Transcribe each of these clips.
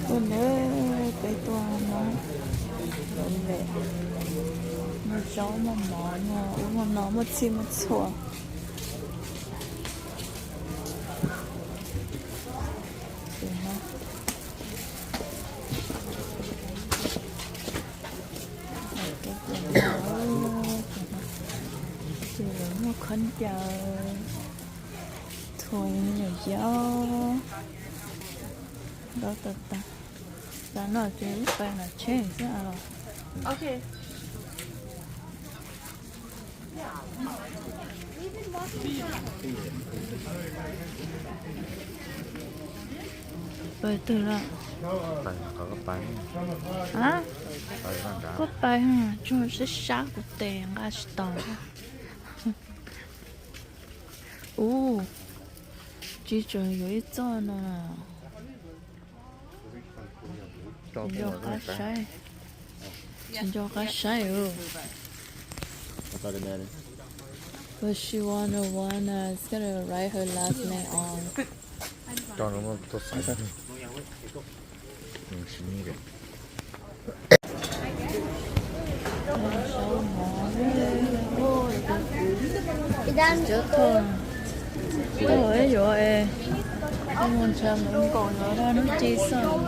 Tuaj na, peb tuaj no, lawv lem, muaj zaub, muaj mov, muaj ub muaj no, muaj txhij muaj txhua. Ces lawv muaj khaub ncaws, thuav yam yau, ntau tas tas. Tam no ces wb pais nram tsheb xwb los. Pais twg lawm? Koj pais, tsuas sab sab kuv tes nqa tsis tau. Ub, tsis tseem yuav ib txoj no. Tsis nco qab saib, tsis nco qab saib. But she wanna, wanna, it's gonna write her last name on. Cov thoj, thoj yuav es, mus ntshav mus nkaum yuav dab hnub ci xwb.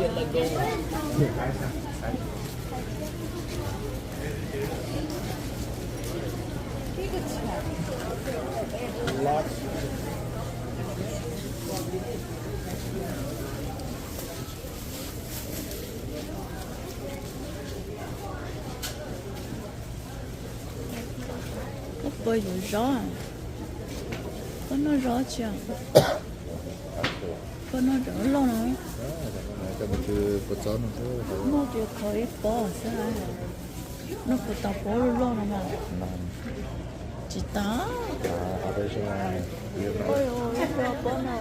Koj puas yuav zaub? Koj noj zaub tsi? Koj noj cov loj no. Noj ces khaws ib pob xwb. Noj puas tau pob loj loj no mas? Tsis tau. Ib pob no,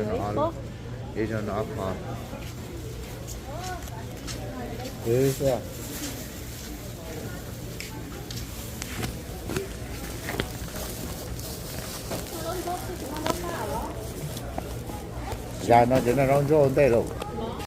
ib pob. Zag no ces noj zaub ntsuab ua ntej lauj.